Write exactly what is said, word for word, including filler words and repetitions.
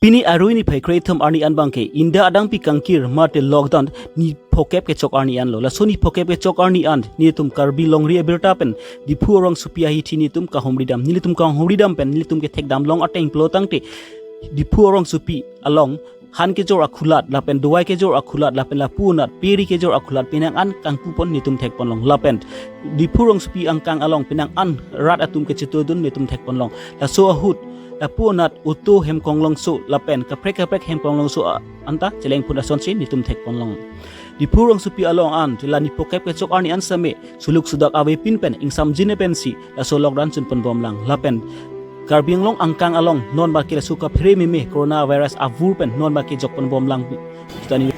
Pini arui niphai kre-ithum arni an abangke India adangpi kangkir mate lockdown niphokep kechok arni anlo. Laso niphokep kechok arni an nelitum Karbi Longri Abirta pen Diphu arongsopi ahithi nelitum kahumridam. Nelitum kahumridam pen nelitum kethekdam long ateng pulo tangte Diphu arongsopi along han kejor akhulat lapen dovai kejor akhulat lapen lapu anat peri kejor akhulat penang an kangkupon nelitum thekponlong lapen Diphu arongsopi angkang along penang an rat atum kachetudun nelitum thekponlong. Laso ahut lapu anat auto hem konglongso lapen kaprek kaprek hem konglongso a-, anta chelengpon asonsi nelitum thekponlong. Diphu arongsopi along an la niphokep kechok arni an same suluk sudak avepin pen ingsamjin pensi laso lockdown chunponbomlang lapen Karbi Anglong angkang along non baki laso kaphere meme coronavirus avur pen non baki jokponbomlang. Tani.